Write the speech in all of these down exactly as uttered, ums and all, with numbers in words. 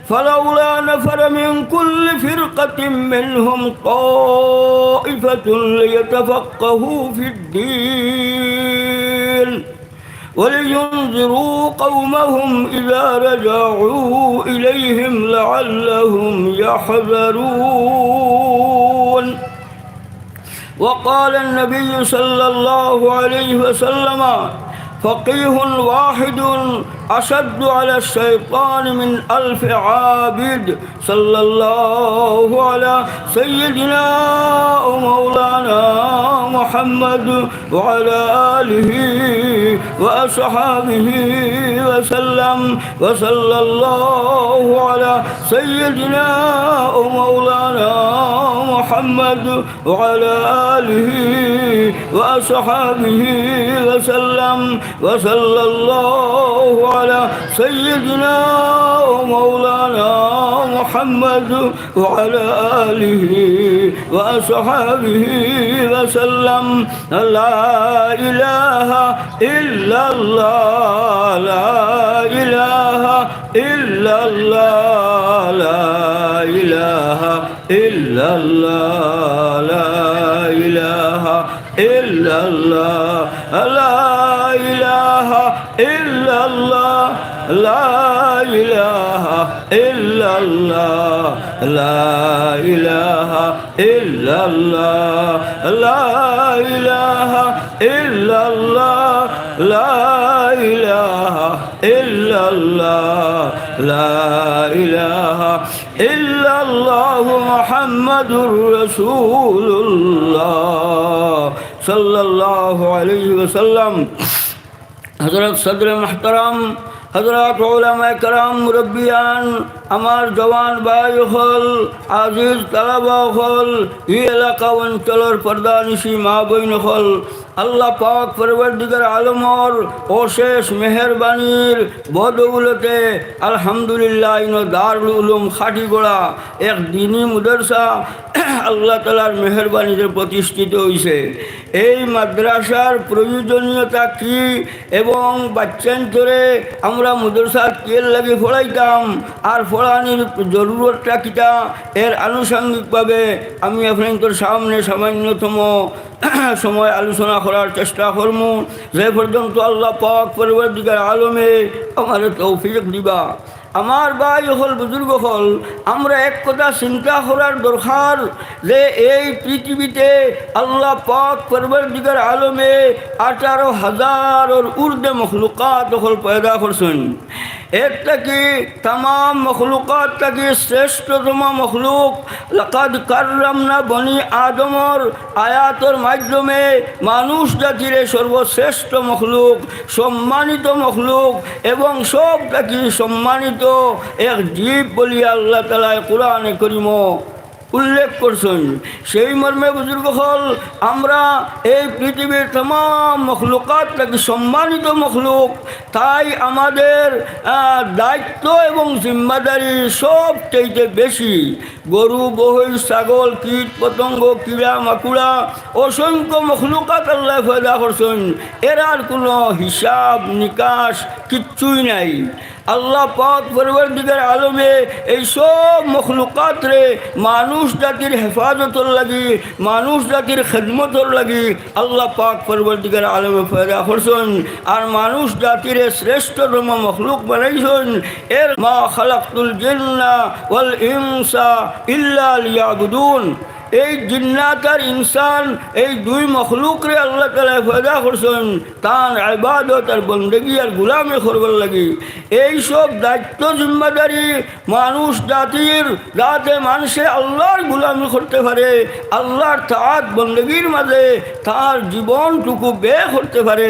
فلولا نفر من كل فرقة منهم طائفة ليتفقهوا في الدين ولينذروا قومهم إذا رجعوا إليهم لعلهم يحذرون. وقال النبي صلى الله عليه وسلم: فقيه واحد أشد على الشيطان من ألف عابد، صلى الله على سيدنا ومولانا محمد وعلى آله وأصحابه وسلم، وصلى الله على سيدنا ومولانا محمد وعلى آله وأصحابه وسلم، وصلى الله على سيدنا ومولانا محمد وعلى آله وأصحابه وسلم. لا إله إلا الله، لا إله إلا الله، لا إله إلا الله، لا إله إلا الله، لا إله إلا الله، لا إله إلا الله، لا إله إلا الله، لا إله إلا الله، لا إله إلا الله، لا إله إلا الله، محمد رسول الله، صلى الله عليه وسلم। হযরত সদরে মুহতারাম, হযরত উলামায়ে কেরাম, মুরব্বিয়ান, আমার জওয়ান ভাই অকল, আজিজ তালাবা অকল, ই এলাকা অঞ্চলর পর্দানিশি মা বইন অকল, আল্লাহ পাক পরওয়ারদিগার আলমর অশেষ মেহেরবানির বদৌলতে আলহামদুলিল্লাহ ইনো দারুল উলুম খাটিগড়া এক দিনী মাদ্রাসা আল্লাহ তাআলার মেহেরবানিতে প্রতিষ্ঠিত অইছে। এই মাদ্রাসার প্রয়োজনীয়তা কি এবং বাচ্চাইন্তরে আমরা মাদ্রাসাত কিয়ের লাগি পড়াইতাম আর পড়ানির জরুরতটা কিতা, এর আনুষঙ্গিকভাবে আমি আপনাইন্তর সামনে সামান্যতম সময় আলোচনা করার চেষ্টা করমু, যে পর্যন্ত আল্লাহ পাক পরওয়ারদিগার আলমে আমারে তৌফিক দিবা। আমার ভাই অকল, বুজুর্গ অকল, আমরা এক কথা চিন্তা করার দরকার যে এই পৃথিবীতে আল্লাহ পাক পরওয়ারদিগার আলমে আঠারো হাজারর ঊর্ধ্বে মখলুকাত অকল পয়দা করছইন। এর থাকি তামাম মখলুকাত থাকি শ্রেষ্ঠতম মখলুক, লাকাদ কাররামনা বনি আদমর আয়াতর মাধ্যমে মানুষ জাতিরে সর্বশ্রেষ্ঠ মখলুক, সম্মানিত মখলুক এবং সব থাকি সম্মানিত এক জীব বলিয়া আল্লাহ তাআলায় কোরআনে করিমো উল্লেখ করছইন। সেই মর্মে বুজুর্গ অকল, আমরা এই পৃথিবীর তামাম মখলুকাত থাকি সম্মানিত মখলুক, তাই আমাদের, আহ, দায়িত্ব এবং জিম্মাদারি সব চাইতে বেশি। গরু, মহিষ, ছাগল, কীট, পতঙ্গ, কিড়া, মাকুড়া, অসংখ্য মখলুকাত আল্লায় পয়দা করছইন, এরার কোনো হিসাব নিকাশ কিচ্ছুই নাই। আল্লাহ পাক পরওয়ারদিগার আলমে এই সব মখলুকাতরে মানুষ জাতির হেফাজতর লাগি, মানুষ জাতির খেদমতর লাগি আল্লাহ পাক পরওয়ারদিগার আলমে পয়দা করছইন। আর মানুষ জাতিরে শ্রেষ্ঠতম মখলুক বানাইছইন। এর মা খালাকতুল জিন্না ওয়াল ইনসা ইল্লা লিয়াবুদুন। এই জিন্নাত আর ইনসান, এই দুই মখলুকরে আল্লাহ তাআলায় পয়দা করছইন তান ইবাদত আর বন্দেগী আর গুলামি করবার লাগি। এই সব দায়িত্ব জিম্মাদারি মানুষ জাতির, যাতে মানষে আল্লাহর গুলামি করতে পারে, আল্লাহর তাআত বন্দেগীর মাঝে তার জীবনটুকু ব্যয় করতে পারে।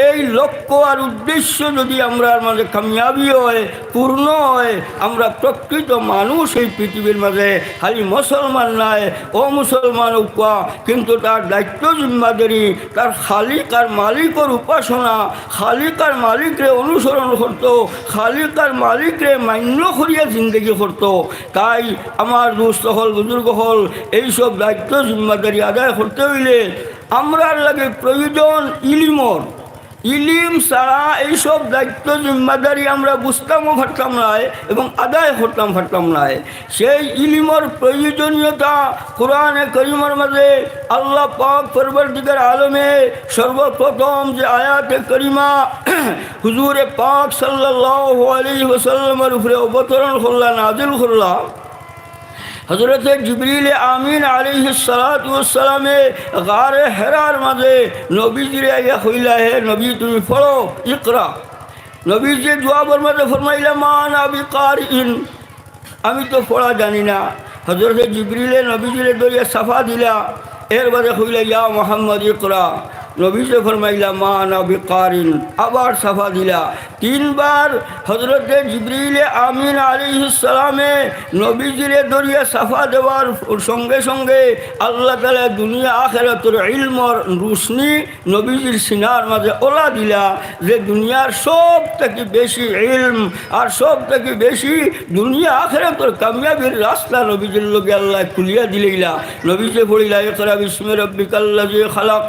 এই লক্ষ্য আর উদ্দেশ্য যদি আমরার মাঝে কামিয়াবি হয়, পূর্ণ হয়, আমরা প্রকৃত মানুষ এই পৃথিবীর মাঝে। খালি মুসলমান নায়, অমুসলমান অউক্কা, কিন্তু তার দায়িত্ব জিম্মাদারি তার খালিক আর মালিকর উপাসনা, খালিক আর মালিকরে অনুসরণ করতো, খালিক আর মালিকরে মান্য করিয়া জিন্দেগি করতো। তাই আমার দোস্ত অকল, বুজুর্গ অকল, এইসব দায়িত্ব জিম্মাদারি আদায় করতে অইলে আমরার লাগি প্রয়োজন ইলিমর। ইলিম ছাড়া এইসব দায়িত্ব জিম্মাদারি আমরা বুঝতামও পারতাম নায় এবং আদায় করতাম পারতাম নায়। সেই ইলিমর প্রয়োজনীয়তা কোরআনে করিমর মাঝে আল্লাহ পাক পরওয়ারদিগার আলমে সর্বপ্রথম যে আয়াতে করিমা হুজুরে পাক সাল্লাল্লাহু আলাইহি ওয়াসাল্লামর উপরে অবতরণ করলা, নাজিল করলা, হযরতে জিবরিলে আমিন আলাইহিস সালাতু ওয়াস সালামে গারে হেরার মাঝে নবীজিরে আইয়া কইলা, "হে নবী, তুমি পড়ো, ইকরা।" নবীজি জবাবর মাঝে ফরমাইলা, "মা আনা বিকারিন, আমি তো পড়া জানি না।" হযরতে জিবরিলে নবীজিরে ধরিয়া সাফা দিলা, এর বাদে কইলা, "ইয়া মুহাম্মদ ইকরা।" নবীজি ফরমাইলা, "মা আনা বিকারিন।" আবার সাফা দিলা। তিনবার হযরতে জিবরিলে আমিন আলাইহিস সালামে নবীজিরে ধরিয়া সাফা দেওয়ার সঙ্গে সঙ্গে আল্লাহ তাআলা দুনিয়া আখিরাতর ইলমর রুশনি নবীজির সিনার মাঝে ওলা দিলা, যে দুনিয়ার সব থাকি বেশি ইলম আর সব থাকি বেশি দুনিয়া আখিরাতর কামিয়াবির রাস্তা নবীজির লগে আল্লাহ খুলিয়া দিলাইলা। নবীজি পড়িলা, "ইকরা বিসমি রাব্বিকাল্লাযী খালাক,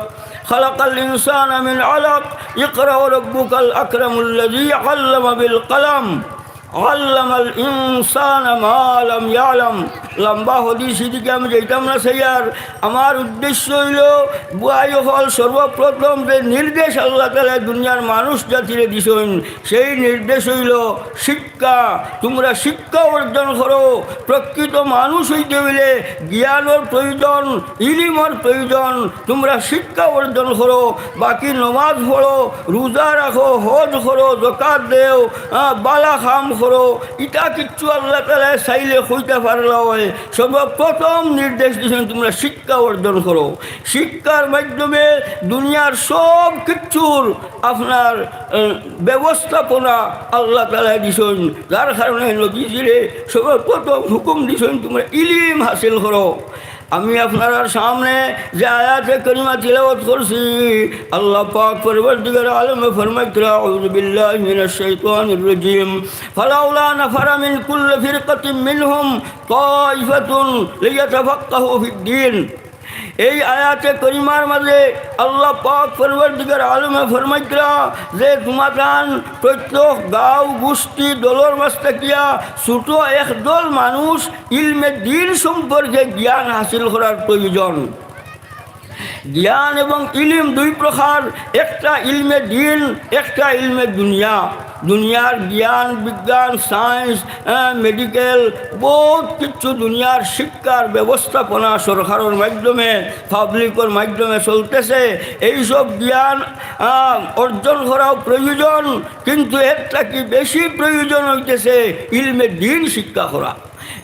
খালাকাল ইনসানা মিন আলাক, ইকরা ওয়া রাব্বুকাল আকরামুল্লাযী আল্লামা বিল কলম, আল্লামাল ইনসানা মা লাম ইয়ালাম।" লম্বা হাদিস, এদিকে আমি যাইতাম না, স্যার। আমার উদ্দেশ্য অইলো, বুয়াই অকল, সর্বপ্রথম যে নির্দেশ আল্লাহ তাআলা দুনিয়ার মানুষ জাতিরে দিছইন, সেই নির্দেশ অইলো শিক্ষা। তোমরা শিক্ষা অর্জন করো। প্রকৃত মানুষ অইতে অইলে জ্ঞানর প্রয়োজন, ইলিমর প্রয়োজন। তোমরা শিক্ষা অর্জন করো, বাকি নমাজ পড়ো, রোজা রাখো, হজ করো, যাকাত দেও, আহ, বালা কাম করো, ইটা কিচ্ছু আল্লাহ তাআলা চাইলে কইতা পারলা অয়। সর্বপ্রথম নির্দেশ দিছইন, তোমরা শিক্ষা অর্জন করো। শিক্ষার মাধ্যমে দুনিয়ার সব কিচ্ছুর আপনার, আহ, ব্যবস্থাপনা আল্লাহ তাআলা দিছইন, যার কারণে নবীজিরে সর্বপ্রথম হুকুম দিছইন, তোমরা ইলিম হাসিল করো। আমি আপনারার সামনে যে আয়াতে করিমা তিলাওয়াত করছি, আল্লাহ পাক পরওয়ারদিগার আলমে ফরমাইতরা, "আউযু বিল্লাহি মিনাশ শাইতানির রাজীম। ফালাউলা নাফারা মিন কুল্লি ফিরকাতিন মিনহুম তাইফাতুন লিয়াতাফাক্কাহু ফিদ্দীন।" এই আয়াতে করিমার মাঝে আল্লাহ পাক পরওয়ারদিগার আলমে ফরমাইতরা যে তোমাতান প্রত্যেক গাঁও, গোষ্ঠী, দলর মাঝ থাকিয়া ছোট একদল মানুষ ইলমে দ্বীন সম্পর্কে জ্ঞান হাসিল করার প্রয়োজন। জ্ঞান এবং ইলিম দুই প্রকার, একটা ইলমে দ্বীন, একটা ইলমে দুনিয়া। দুনিয়ার জ্ঞান, বিজ্ঞান, সায়েন্স, আহ, মেডিকেল, বহুত কিছু দুনিয়ার শিক্ষার ব্যবস্থাপনা সরকারর মাধ্যমে, পাবলিকর মাধ্যমে চলতেছে। এইসব জ্ঞান, আহ, অর্জন করাও প্রয়োজন, কিন্তু এর থাকি বেশি প্রয়োজন অইতেছে ইলমে দ্বীন শিক্ষা করা।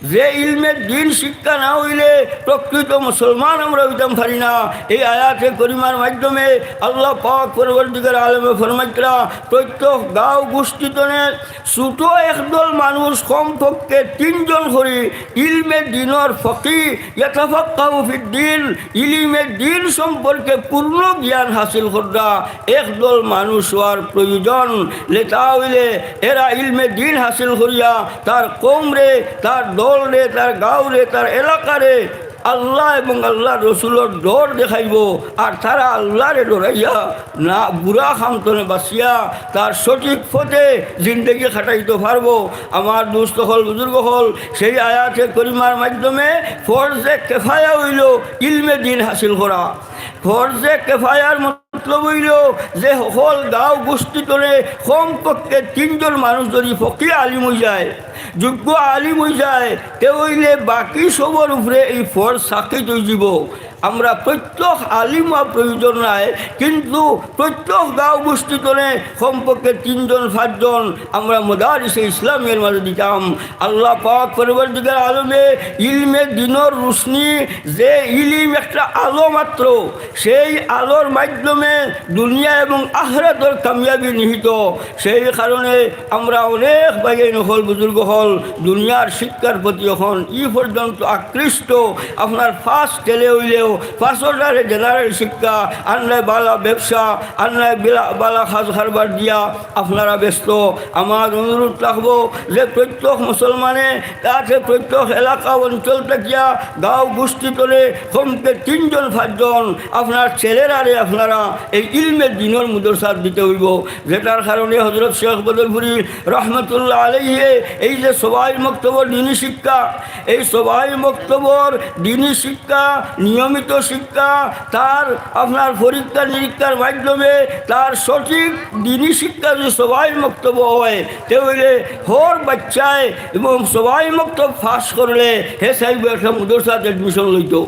যে ইলমে দ্বীন শিক্ষা না অইলে প্রকৃত মুসলমান আমরা অইতাম পারি না। এই আয়াতে করিমার মাধ্যমে আল্লাহ পাক পরওয়ারদিগার আলমে ফরমাইতরা, প্রত্যেক গাঁও গোষ্ঠী তনে ছোট একদল মানুষ, কমপক্ষে তিনজন করি ইলমে দ্বীনর ফকি, ইয়াতাফাক্কাহু ফিদ্দীন, ইলমে দ্বীন সম্পর্কে পূর্ণ জ্ঞান হাসিল কররা একদল মানুষ অওয়ার প্রয়োজন। লেতা অইলে এরা ইলমে দ্বীন হাসিল করিয়া তার কওমরে, তার দলরে, তার গাঁওরে, তার এলাকারে আল্লাহ এবং আল্লাহর রসুলর ডর দেখাইবো, আর তারা আল্লাহরে ডরাইয়া না, বুরা কাম তনে বাচিয়া তার সঠিক পথে জিন্দেগি কাটাইতো পারবো। আমার দোস্ত অকল, বুজুর্গ অকল, সেই আয়াতে করিমার মাধ্যমে ফরজে কেফায়া অইলো ইলমে দ্বীন হাসিল করা। ফরজে কেফায়ার মতলব অইলো যে হকল গাঁও গোষ্ঠী তনে কমপক্ষে তিনজন মানুষ যদি ফকি আলিম অইযায়, যোগ্য আলিম অইযায়, তে অইলে বাকি সবর উপরে এই ফরজ সাকিত অইযিবো। আমরা প্রত্যেক আলিম অওয়া প্রয়োজন নাই, কিন্তু প্রত্যেক গাঁও গোষ্ঠী তনে কমপক্ষে তিনজন পাঁচজন আমরা মদারিসে ইসলামিয়ার মাঝে দিতাম। আল্লাহ পাক পরওয়ারদিগার আলমে ইলমে দ্বীনর রুশনি, যে ইলিম একটা আলো মাত্র, সেই আলোর মাধ্যমে দুনিয়া এবং আখিরাতর কামিয়াবি নিহিত। সেই কারণে আমরা অনেক ভাইয়াইন অকল, বুজুর্গ অকল দুনিয়ার শিক্ষার প্রতি অখন ই পর্যন্ত আকৃষ্ট। আপনার পাঁচ ছেলে অইলেও পাঁচটারে জেনারেল শিক্ষা, আর নায় বালা ব্যবসা, আর নায় বিলা-, বালা কাজ কারবার দিয়া আপনারা ব্যস্ত। আমার অনুরোধ থাকবো যে প্রত্যেক মুসলমানে তাতে প্রত্যেক এলাকা অঞ্চল থাকিয়া গাঁও গোষ্ঠী তনে কমকে তিনজন পাঁচজন আপনার ছেলেরারে আপনারা এই ইলমে দ্বীনর মাদ্রাসাত দিতে অইবো, যেটার কারণে হযরত শেখ বদরপুরী রহমতুল্লাহ আলাইহি এই যে সবাই মক্তবর দ্বীনি শিক্ষা, এই সবাই মক্তবর দ্বীনি শিক্ষা, নিয়মিত শিক্ষা, তার আপনার পরীক্ষা নিরীক্ষার মাধ্যমে তার সঠিক দ্বীনি শিক্ষা যদি সবাই মক্তব হয়, তে অইলে হর বাচ্চায় এবং সবাই মক্তব পাস করলে হে চাইবো একটা মাদ্রাসাত admission লইতো।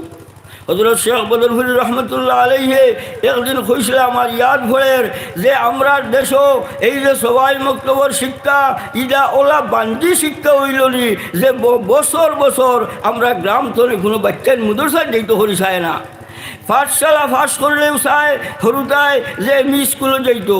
হযরত শেখ বদরপুরী রহমতুল্লাহ আলাইহি একদিন কইছিলা, আমার ইয়াদ পড়ের যে আমরার দেশো এই যে সবাই মক্তবর শিক্ষা, ইটা অলা বান্দি শিক্ষা অইলো নি যে ব-, বছর বছর আমরা গ্রাম তনে কুনু বাচ্চাইন মাদ্রাসাত যাইতো করি চায় না। পাঠশালা পাস করলেও চায় হুরুতায় যে এমই স্কুলো যাইতো,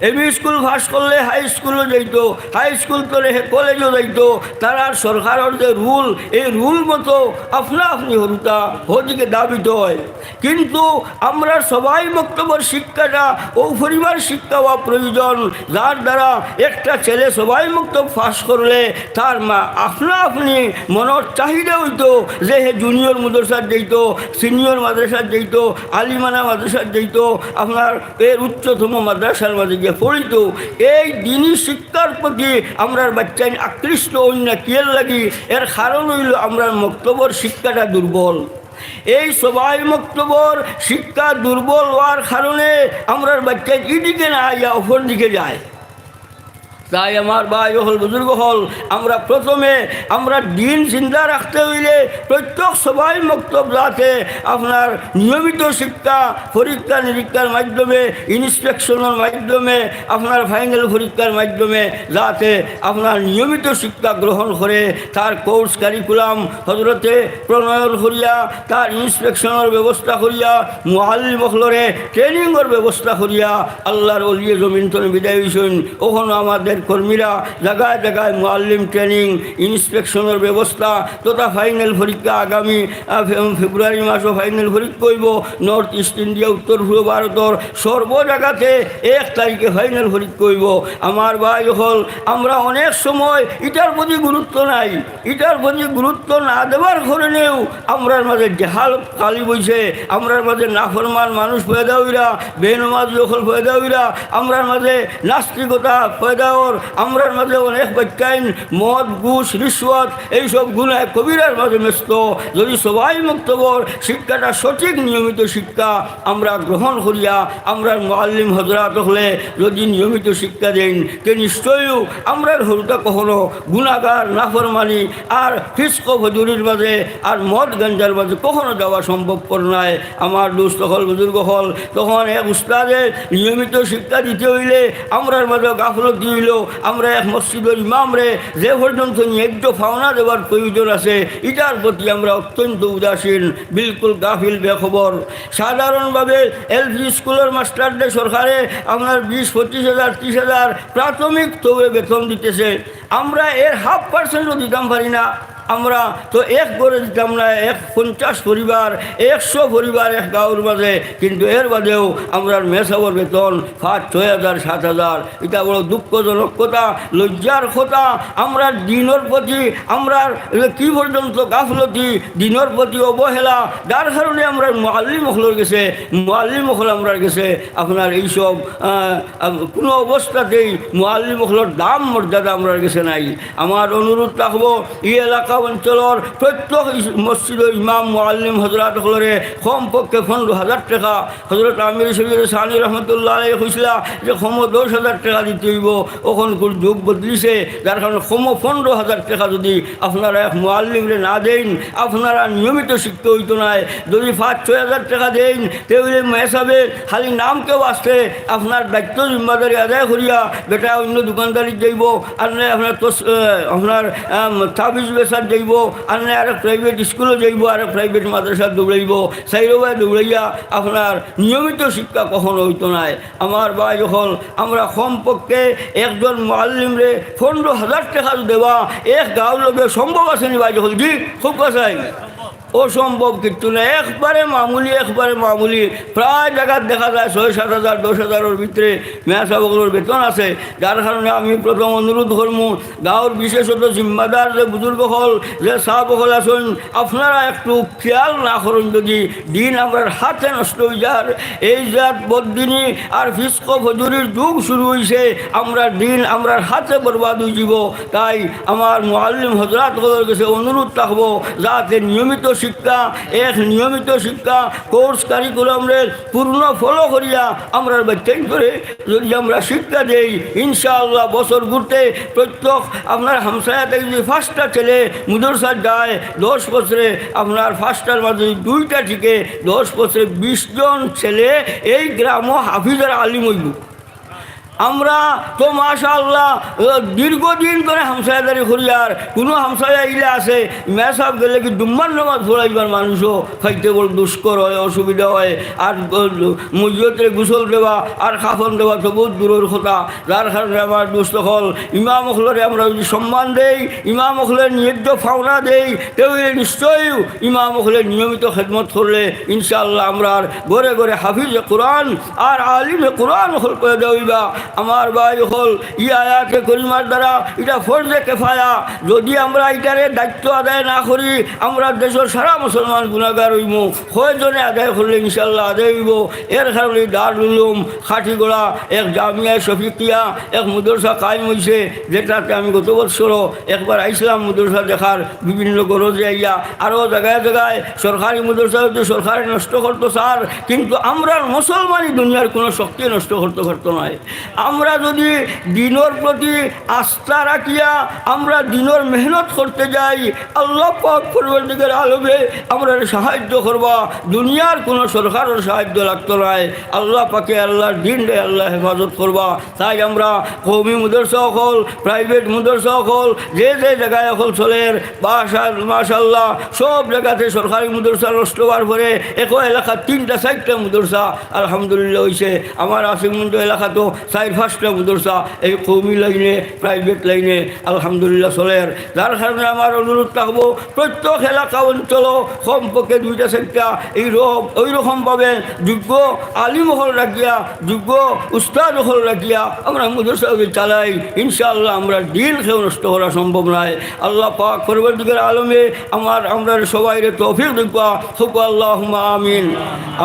এমই স্কুল পাস করলে হাই স্কুলো যাইতো, হাই স্কুল তনে হে কলেজো যাইতো। তারার সরকারর যে রুল, এই রুল মতো আপনা আপনি হুরুতা হদিকে দাবিত হয়। কিন্তু আমরার সবাই মক্তবর শিক্ষাটা ও পরিবার শিক্ষা হওয়া প্রয়োজন, যার দ্বারা একটা ছেলে সবাই মক্তব পাস করলে তার মা আপনা আপনি মনর চাহিদা অইতো যে হে জুনিয়র মাদ্রাসাত যাইতো, সিনিয়র মাদ্রাসাত যাইতো, আলিমানা মাদ্রাসাত যাইতো, আপনার এর উচ্চতম মাদ্রাসার মাঝে গিয়া পড়িতো। এই দ্বীনি শিক্ষার প্রতি আমরার বাচ্চাইন আকৃষ্ট অইন না। কিয়ের লাগি? এর কারণ অইলো আমরার মক্তবর শিক্ষাটা দুর্বল। এই সবাই মক্তবর শিক্ষা দুর্বল হওয়ার কারণে আমরার বাচ্চাইন ইদিকে না আইয়া অপর দিকে যায়। তাই আমার ভাই অকল, বুজুর্গ অকল, আমরা প্রথমে আমরা দ্বীন জিন্দা রাখতে অইলে প্রত্যেক সবাই মক্তব যাতে আপনার নিয়মিত শিক্ষা, পরীক্ষা নিরীক্ষার মাধ্যমে, ইন্সপেকশনর মাধ্যমে, আপনার ফাইনাল পরীক্ষার মাধ্যমে যাতে আপনার নিয়মিত শিক্ষা গ্রহণ করে, তার কোর্স কারিকুলাম হজরতে প্রণয়ন করিয়া, তার ইন্সপেকশনর ব্যবস্থা করিয়া, মুআল্লিম অকলরে ট্রেনিংর ব্যবস্থা করিয়া, আল্লাহর ওলিয়ে জমিন তনে বিদায় অইছইন। অখনো আমাদের কর্মীরা জাগায় জাগায় মুআল্লিম ট্রেনিং, ইন্সপেকশনর ব্যবস্থা তথা ফাইনাল পরীক্ষা আগামী, আহ, ফে-, ফেব্রুয়ারি মাসো ফাইনাল পরীক্ষা অইবো। নর্থ ইস্ট ইন্ডিয়া, উত্তর পূর্ব ভারতর সর্ব জাগাতে এক তারিখে ফাইনাল পরীক্ষা অইবো। আমার ভাই অকল, আমরা অনেক সময় ইটার প্রতি গুরুত্ব নাই। ইটার প্রতি গুরুত্ব না দেওয়ার কারণেউ আমরার মাঝে জেহালত গালিব অইছে, আমরার মাঝে নাফরমান মানুষ পয়দা অইরা, বেনমাজি অকল পয়দা অইরা, আমরার মাঝে নাস্তিকতা পয়দা অর, আমরার মাঝে অনেক বাচ্চাইন মদ, ঘুষ, রিশওয়াত, এইসব গুনায় কবিরার মাঝে মেস্ত। যদি সবাই মক্তবর শিক্ষাটা সঠিক নিয়মিত শিক্ষা আমরা গ্রহণ করিয়া, আমরার মুআল্লিম হজরাত অকলে যদি নিয়মিত শিক্ষা দেইন, তে নিশ্চয়ই আমরার হুরুতা কখনো গুনাগার, নাফরমানি আর ফিস্ক ফজুরির মাঝে আর মদ গাঞ্জার মাঝে কখনো যাওয়া সম্ভবপর নায়। আমার দোস্ত অকল, বুজুর্গ অকল, তখন এক উস্তাদে নিয়মিত শিক্ষা দিতে অইলে আমরার মাঝে গাফলতি অইলো। আমরা এক মসজিদর ইমামরে যে পর্যন্ত ন্যায্য পাওনা দেওয়ার প্রয়োজন আছে, ইটার প্রতি আমরা অত্যন্ত উদাসীন, বিলকুল গাফিল, বেখবর। সাধারণভাবে এলপি স্কুলর মাস্টাররে সরকারে আপনার বিশ, পঁচিশ হাজার, ত্রিশ হাজার প্রাথমিক তৌরে বেতন দিতেছে। আমরা এর হাফ পার্সেন্টও দিতাম পারি না। আমরা তো এক ঘরে দিতাম না, এক পঞ্চাশ পরিবার, একশো পরিবার এক গাঁওর মাঝে, কিন্তু এর বাদেও আমরার মেসাবর বেতন পাঁচ, ছয় হাজার, সাত হাজার। ইটা বড় দুঃখজনক কথা, লজ্জার কথা। আমরার দ্বীনর প্রতি আমরার কি পর্যন্ত গাফলতি, দ্বীনর প্রতি অবহেলা, যার কারণে আমরার মুআল্লিম অকলর গেছে, মুআল্লিম অকল আমরার গেছে আপনার এইসব, আহ, আহ, কোনো অবস্থাতেই মুআল্লিম অকলর দাম মর্যাদা আমরার গেছে নাই। আমার অনুরোধ থাকবো, ই এলাকা অঞ্চলর প্রত্যেক ইস-, মসজিদর ইমাম, মুআল্লিম হজরাত অকলরে কমপক্ষে পনেরো হাজার টেকা, হজরত আমির শরীফ সানি রহমতুল্লাহ আলাইহি কইছিলা যে কমো দশ হাজার টেকা দিতে অইবো। অখনকুর যুগ বদলিছে, যার কারণে কমো পনেরো হাজার টেকা যদি আপনারা এক মুআল্লিমরে না দেইন, আপনারা নিয়মিত শিক্ষা অইতো নায়। যদি পাঁচ ছয় হাজার টেকা দেইন, তে অইলে মেসাবে খালি নামকে ওয়াস্তে আপনার দায়িত্ব জিম্মাদারি আদায় করিয়া বেটা অন্য দোকানদারিত যাইবো, আর নায় আপনার তস-, আহ, আপনার, আম, তাবিজ বেচাত যাইবো, আর নায় আরেক প্রাইভেট স্কুলো যাইবো, আরেক প্রাইভেট মাদ্রাসাত দৌড়াইবো, চাইরোবায় দৌড়াইয়া আপনার নিয়মিত শিক্ষা কখনো অইতো নায়। আমার ভাই অকল, আমরা কমপক্ষে একজন মুআল্লিমরে পনেরো হাজার টেকা দেওয়া এক গাঁওর লগে সম্ভব আছে নি ভাই অকল? জি, খুব কাছাই। অসম্ভব কিচ্ছু না, একবারে মামুলি, একবারে মামুলি। প্রায় জাগাত দেখা যায় ছয় সাত হাজার, দশ হাজারর ভিতরে মেসাব অকলর বেতন আছে। যার কারণে আমি প্রথম অনুরোধ করমু, গাঁওর বিশেষত জিম্মাদার যে বুজুর্গ অকল, যে সাব অকল আছইন, আপনারা একটু খেয়াল না করইন, যদি দিন আমরার হাতে নষ্ট অই যার। এই জাত বদদিনী আর ফিস্ক ফজুরির যুগ শুরু অইছে, আমরার দিন আমরার হাতে বরবাদ অই যিবো। তাই আমার মুআল্লিম হজরাত অকলর গেছে অনুরোধ থাকবো, যাতে নিয়মিত শিক্ষা, এক নিয়মিত শিক্ষা কোর্স কারিকুলামরে পূর্ণ ফলো করিয়া আমরার বাচ্চাইন্তরে যদি আমরা শিক্ষা দেই, ইনশাআল্লাহ বছর ঘুরতে প্রত্যেক আপনার হামসায়া থাকি যদি পাঁচটা ছেলে মাদ্রাসাত যায়, দশ বছরে আপনার পাঁচটার মাঝে যদি দুইটা টিকে, দশ বছরে বিশ জন ছেলে এই গ্রামো হাফিজ আর আলিম অইবো। আমরা তো মাশাআল্লাহ, আহ, দীর্ঘদিন ধরে হামসায়াদারি করি, আর কুনু হামসায়া ইলা আছে, মেসাব গেলে কি জুম্মার নামাজ পড়াইবার মানুষও পাইতে বড় দুষ্কর অয়, অসুবিধা অয়। আর, আহ, মইয়তরে গোসল দেওয়া আর কাফন দেওয়া তো বউত দূরর কথা। যার কারণে আমার দোস্ত অকল, ইমাম অকলরে আমরা যদি সম্মান দেই, ইমাম অকলরে ন্যায্য পাওনা দেই, তেউ নিশ্চয়ই ইমাম অকলে নিয়মিত খেদমত করলে ইনশাআল্লাহ আমরার ঘরে ঘরে হাফিজে কোরআন আর আলিমে কোরআন অকল পয়দা অইবা। আমার ভাই অকল, ই আয়াতে করিমার দ্বারা ইটা ফরজে কেফায়া। যদি আমরা ইটারে দায়িত্ব আদায় না করি, আমরা দেশর সারা মুসলমান গুনাগার অইমু। কয়জনে আদায় করলে ইনশাআল্লাহ আদায় অইবো। এর কারণে দারুল উলুম খাটিগড়া এক জামিয়া শফিকিয়া, এক মাদ্রাসা কায়েম অইছে, যেটাতে আমি গত বছরও একবার আইছলাম মাদ্রাসা দেখার, বিভিন্ন গরজে আইয়া। আরও জাগায় জাগায় সরকারি মাদ্রাসা অইতে সরকারে নষ্ট করতো চার, কিন্তু আমরার মুসলমানি দুনিয়ার কুনু শক্তি নষ্ট করতো পারতো নায়। আমরা যদি দিনর প্রতি আস্থা রাখিয়া আমরা দিনর মেহনত করতে যাই, আল্লাহ পাক পরওয়ারদিগার আলমে আমরারে সাহায্য করবা, দুনিয়ার কুনু সরকারর সাহায্য লাগতো নায়। আল্লাহ পাকে আল্লাহর দিনরে আল্লাহ হেফাজত করবা। তাই আমরা কওমি মাদ্রাসা অকল, প্রাইভেট মাদ্রাসা অকল, যে যে জাগায় অকল চলের, বাসা, মাশাআল্লাহ, সব জাগাতে সরকারি মাদ্রাসা নষ্ট অওয়ার পরে একো এলাকাত তিনটা চাইরটা মাদ্রাসা আলহামদুলিল্লাহ অইছে। আমার আসিফগঞ্জ এলাকাতও চাইর পাঁচটা মাদ্রাসা এই কওমি লাইনে, প্রাইভেট লাইনে আলহামদুলিল্লাহ চলের। যার কারণে আমার অনুরোধ থাকবো, প্রত্যেক এলাকা অঞ্চলও কমপক্ষে দুইটা চাইরটা এই র-, ওই রকমভাবে যোগ্য আলিম অকল রাখিয়া, যোগ্য উস্তাদ অকল রাখিয়া আমরা মাদ্রাসা যদি চালাই, ইনশাআল্লাহ আমরার দিন কেউ নষ্ট করা সম্ভব নায়। আল্লাহ পাক পরওয়ারদিগার আলমে আমার, আমরার সবাইরে তৌফিক দিবা। কউক্কা আল্লাহুম্মা আমিন।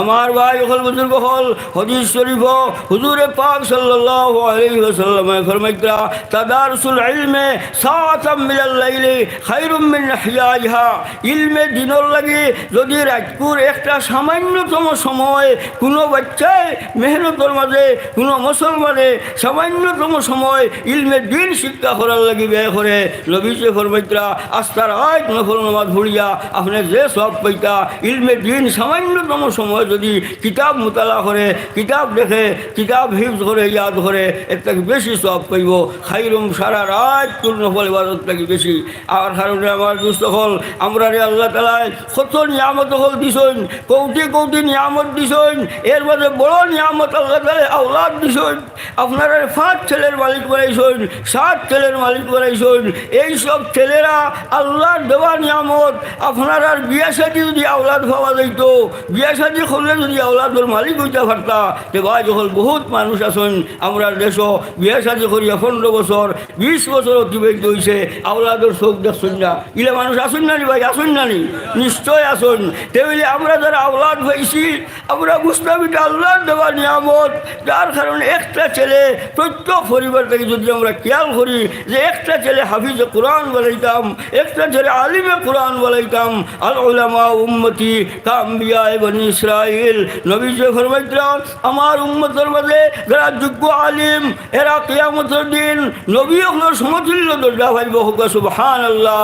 আমার ভাই অকল, বুজুর্গ অকল, হাদিস শরীফো হুজুরে পাক সাল্লাল্লাহু আলাইহি ওয়াসাল্লামে ফরমাইতরা, তাদারুসুল ইলমে সাআতাম মিনাল লাইলি খায়রুম মিন ইহইয়াইহা। ইলমে দিনর লাগি যদি রাইতকুর একটা সামান্যতম সময় কুনু বাচ্চায় মেহনতর মাঝে, কুনু মুসলমানে সামান্যতম সময় ইলমে দিন শিক্ষা করার লাগি ব্যয় করে, নবীজি ফরমাইতরা, আস্তা রাইত নফল নামাজ পড়িয়া আপনে যে সওয়াব পাইতা, ইলমে দিন সামান্যতম সময় যদি কিতাব মুতালা করে, কিতাব দেখে, কিতাব হিফজ করে, ইয়াদ করে, এর থাকি বেশি সওয়াব পাইবো। খায়রুম সারা রাইতকুর নফল ইবাদত থাকি বেশি। আর কারণে আমার দোস্ত অকল, আমরারে আল্লাহ তাআলায় কত নিয়ামত অকল দিছইন, কোটি কোটি নিয়ামত দিছইন। এর মাঝে বড় নিয়ামত আল্লাহ তাআলায় আওলাদ দিছইন। আপনারারে পাঁচ ছেলের মালিক বানাইছইন, সাত ছেলের মালিক বানাইছইন। এই সব ছেলেরা আল্লাহর দেওয়া নিয়ামত। আপনারার বিয়া শাদি যদি আওলাদ পাওয়া যাইতো, বিয়া শাদি করলে যদি আওলাদর মালিক অইতা পারতা, তে ভাই অকল, বহুত মানুষ আছইন আমরার দেশো বিয়া শাদি করিয়া পনরো বছর, বিশ বছর অতিবাহিত অইছে, আওলাদর চউখ দেখছইন না। ইলা মানুষ আছইন না নি ভাই, আছইন না নি? নিশ্চয় আছইন। তে অইলে আমরা যারা আওলাদ পাইছি, আমরা বুঝতাম ইটা আল্লাহর দেওয়া নিয়ামত, যার কারণে একটা ছেলে প্রত্যেক পরিবার থাকি যদি আমরা খেয়াল করি যে একটা ছেলে হাফিজে কোরআন বানাইতাম, একটা ছেলে আলিমে কোরআন বানাইতাম। আল উলামা উম্মতি কাম্বিয়া বনি ইসরাইল। নবীজি ফরমাইতরা, আমার উম্মতর মাঝে যারা যোগ্য আলিম, এরা কিয়ামতর দিন নবী অকলর সমতুল্য দরজা পাইবো। কউক্কা সুবহানাল্লাহ।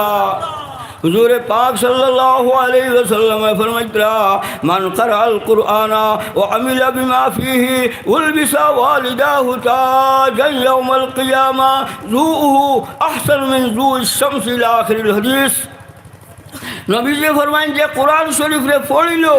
হুজুরে পাক সাল্লাল্লাহু আলাইহি ওয়াসাল্লামে ফরমাইতরা, মান কারাআল কুরআনা ওয়া আমিলা বিমা ফিহি উলবিসা ওয়ালিদাহু তাজান ইয়াউমাল কিয়ামা জুউহু আহসানু মিন জুইশ শামসি ইলা আখিরিল হাদিস। নবীজি ফরমাইন যে কোরআন শরীফরে পড়িলো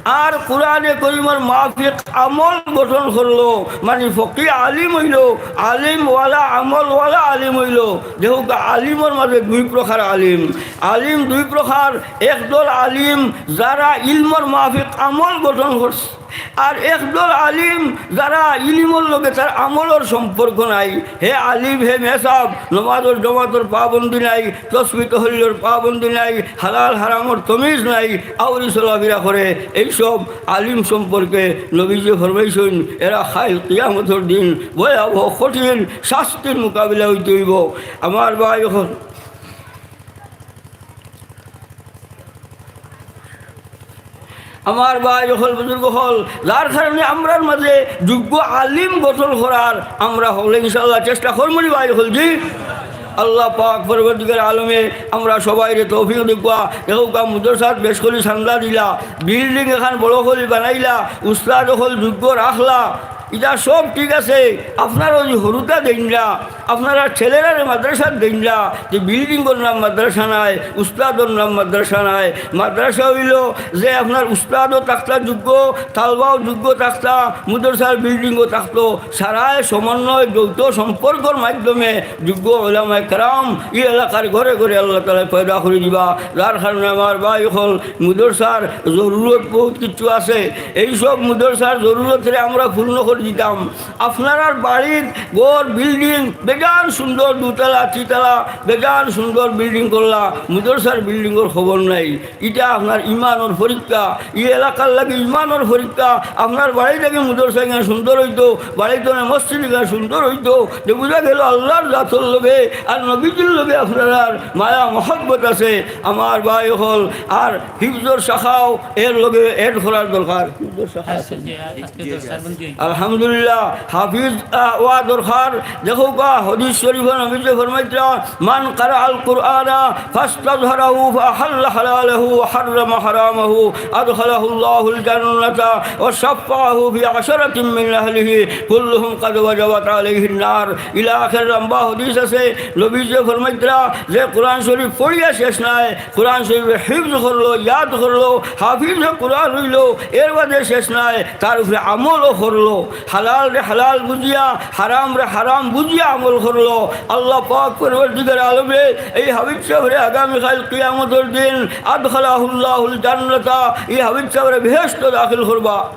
আর কোরআনে করিমর মাফিক আমল গঠন করলো, মানে ফকি আলিম অইলো, আলিমওয়ালা, আমলওয়ালা আলিম অইলো। দেখউক্কা, আলিমর মাঝে দুই প্রকার আলিম। আলিম দুই প্রকার। একদল আলিম যারা ইলমর মাফিক আমল গঠন করছে, আর একদল আলিম যারা ইলিমর লগে তার আমলর সম্পর্ক নাই। হে আলিম, হে মেসাব, নমাজর জমাতর পাবন্দি নাই, তসবি তহলিলর পাবন্দি নাই, হালাল হারামর তমিজ নাই, আউরি চলাফিরা করে। এইসব আলিম সম্পর্কে নবীজি ফরমাইছইন, এরা কাইল কিয়ামতর দিন ভয়াবহ কঠিন শাস্তির মোকাবিলা অইতে অইবো। আমার ভাই অকল, আমার ভাই অকল, বুজুর্গ অকল, যার কারণে আমরার মাঝে যোগ্য আলিম গঠন করার আমরা হকলে ইনশাআল্লাহ চেষ্টা করমু নি ভাই অকল, জি। আল্লাহ পাক পরওয়ারদিগার আলমে আমরা সবাইরে তৌফিক দেউক্কা। দেখউক্কা, মাদ্রাসাত বেশ করি চান্দা দিলা, বিল্ডিং এখান বড় করি বানাইলা, উস্তাদ অকল যোগ্য রাখলা, ইটা সব ঠিক আছে। আপনারা অউ যে হুরুতা দেইনরা, আপনারা ছেলেরারে মাদ্রাসাত দেইনরা, যে বিল্ডিংর নাম মাদ্রাসা নায়, উস্তাদর নাম মাদ্রাসা নায়। মাদ্রাসা অইলো যে আপনার উস্তাদও থাকতা যোগ্য, তালবাও যোগ্য থাকতা, মাদ্রাসার বিল্ডিংও থাকতো, সারায় সমন্বয় যৌথ সম্পর্কর মাধ্যমে যোগ্য উলামায়ে কেরাম ই এলাকার ঘরে ঘরে আল্লাহ তাআলায় পয়দা করি দিবা। যার কারণে আমার ভাই অকল, মাদ্রাসার জরুরত বহুত কিছু আছে। এইসব মাদ্রাসার জরুরতরে আমরা পূর্ণ করি দিতাম। আপনারার বাড়ির ঘর, বিল্ডিং, বেজান সুন্দর দুতলা, তিনতলা, বেজান সুন্দর বিল্ডিং করলা, মাদ্রাসার বিল্ডিংর খবর নাই। ইটা আপনার ইমানর পরীক্ষা, ই এলাকার লাগি ইমানর পরীক্ষা। আপনার বাড়ি থাকি মাদ্রাসা ইখান সুন্দর অইতো, বাড়ি থাকি মসজিদ ইখান সুন্দর অইতো, যে বুঝা গেলো আল্লাহর জাতর লগে আর নবীজির লগে আপনারার মায়া মহব্বত আছে। আমার ভাই অকল, আর হিফজর শাখাও এর লগে add করার দরকার। হিফজর শাখা আছে। আলহামদুলিল্লাহ, হাফিজ, আহ, অওয়া দরকার। দেখউক্কা, হাদিস শরীফো নবীজি ফরমাইতরা, "মান কারাআল কুরআনা ফাস্তাযহারাহু ফাআহাল্লা হালালাহু ওয়া হাররামা হারামাহু আদখালাহুল্লাহুল জান্নাতা ওয়া শাফফাআহু ফি আশারাতিন মিন আহলিহি কুল্লুহুম কাদ ওয়াজাবাত আলাইহিন নার।" ইলা আখির লম্বা হাদিস আছে। নবীজি ফরমাইতরা, যে কোরআন শরীফ পড়িয়া শেষ নায়, কোরআন শরীফ হিফজ করলো, ইয়াদ করলো, হাফিজে কোরআন অইলো, এর বাদে শেষ নায়, তার উপরে আমলও করলো, হালালরে হালাল বুঝিয়া, হারামরে হারাম বুঝিয়া আমল করলো। আল্লাহ পাক পরওয়ারদিগার আলমে এই হাফিজ সাবরে আগামীকাইল কিয়ামতর দিন আদখালাহুল্লাহুল জান্নাতা, ই হাফিজ সাবরে বেহেশতো দাখিল করবা।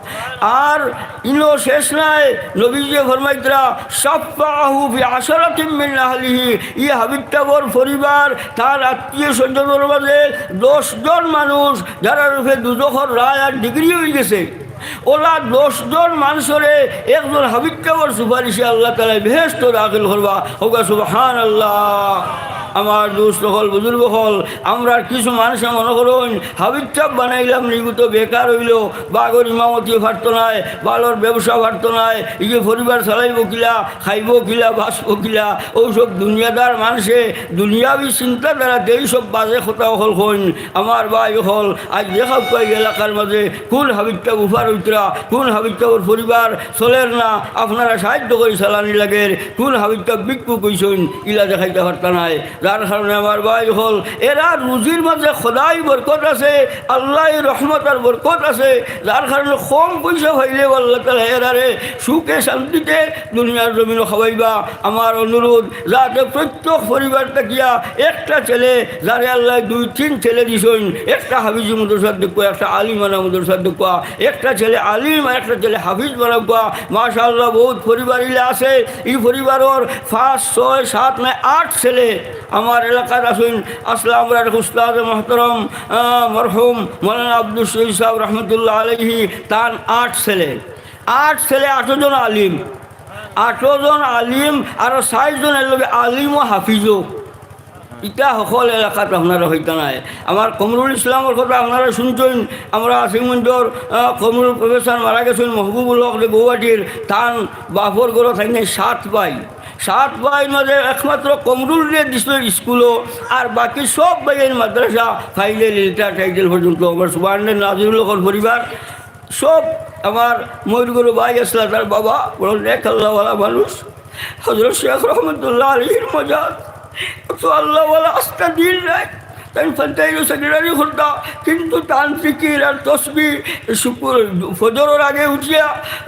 আর ইনো শেষ নায়, নবীজি ফরমাইতরা, "শাফফাআহু ফি আশারাতিন মিন আহলিহি", ই হাফিজ সাবর পরিবার, তার আত্মীয় স্বজনর মাঝে দশ জন মানুষ, যারার উপরে দুজখর রায় আর ডিগ্রি অইগেছে, অলা দশ জন মানষরে একজন হাফিজ সাবর সুপারিশে আল্লাহ তাআলায় বেহেশতো দাখিল করবা। কউক্কা সুবহানাল্লাহ। আমার দোস্ত অকল, বুজুর্গ অকল, আমরার কিছু মানষে মনো করইন, হাফিজ সাব বানাইলাম, নিগুতো বেকার অইলো, বাগর ইমামতি পারতো নায়, বালর ব্যবসা পারতো নায়, ইগু পরিবার চালাইবো কিলা, খাইবো কিলা, বাঁচবো কিলা, অউ সব দুনিয়াদার মানষে দুনিয়াবি চিন্তাধারাতে ই সব বাজে কথা অকল কইন। আমার ভাই অকল, আইজ দেখউক্কা ই এলাকার মাঝে কুন হাফিজ সাব উফার অইতরা, কুন হাফিজ সাবর পরিবার চলের না, আপনারা সাহায্য করি চালানি লাগের, কুন হাফিজ সাব ভিক্ষুক অইছইন, ইলা দেখাইতা পারতা নায়। যার কারণে আমার ভাই অকল, এরার রুজির মাঝে খোদাই বরকত আছে, আল্লাহর রহমত আর বরকত আছে। যার কারণে কম পয়সা পাইলেও আল্লাহ তাআলায় এরারে সুখে শান্তিতে দুনিয়ার জমিনো খাওয়াইবা। আমার অনুরোধ, যাতে প্রত্যেক পরিবার থাকিয়া একটা ছেলে, যারে আল্লায় দুই তিন ছেলে দিছইন, একটা হাফিজি মাদ্রাসাত দেউক্কা, একটা আলিমানা মাদ্রাসাত দেউক্কা, একটা ছেলে আলিম আর একটা ছেলে হাফিজ বানাউক্কা। মাশাআল্লাহ, বউত পরিবার ইলা আছে। ই পরিবারর পাঁচ, ছয়, সাত, নয়, আট ছেলে আমার এলাকাত আছইন। আছলা আমরার উস্তাদ মুহতারাম, আহ, মরহুম মাওলানা আব্দুস শহীদ সাব রহমতুল্লাহ আলাইহি, তান আট ছেলে। আট ছেলে, আটো জন আলিম। আটো জন আলিম, আরো চাইর জন এর লগে আলিম ও হাফিজও। ইতা হকল এলাকাত আপনারা পাইতা নায়। আমার কমরুল ইসলামর কথা আপনারা শুনছইন, আমরা আসিফগঞ্জর, আহ, কমরুল প্রফেসর মারা গেছইন, মহবুবুল হক যে গৌহাটির, তান বাপর ঘরো থাকি সাত ভাই। সাত ভাইর মাঝে একমাত্র কমরুলরে দিছইন স্কুলো, আর বাকি সব ভাইয়ে মাদ্রাসা, ফাইজল, ইন্টার, টাইটেল পর্যন্ত। আমার সুবহানাল্লাহ, নাজিরুল হকর পরিবার, সব আমার ময়ূরগুলো ভাই আছলা, তার বাবা বড় নেক আল্লাহওয়ালা মানুষ, হযরত শেখ রহমতুল্লাহ আলাইহির মজাদ, তো আল্লাহওয়ালা আস্তা দিন রাইত তাইন পঞ্চায়েত সেক্রেটারি করতা, কিন্তু তান জিকির আর তসবি, শুকুর, ফজরর আগে উঠিয়া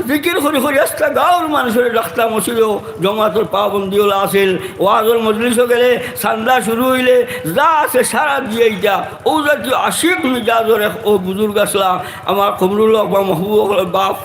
জিকির করি করি আস্তা গাঁওর মানুষরে ডাকতা, মসজিদো জমাতর পাবন্দি অলা আছিল, ওয়াজর মজলিসো গেলে, চান্দা শুরু অইলে যা আছে সারা দিয়া আইতা। অউ জাতীয় আশিক মিজাজর এক অউ বুজুর্গ আছলা, আমার কমরুল হক বা মাহবুব হকর বাপ।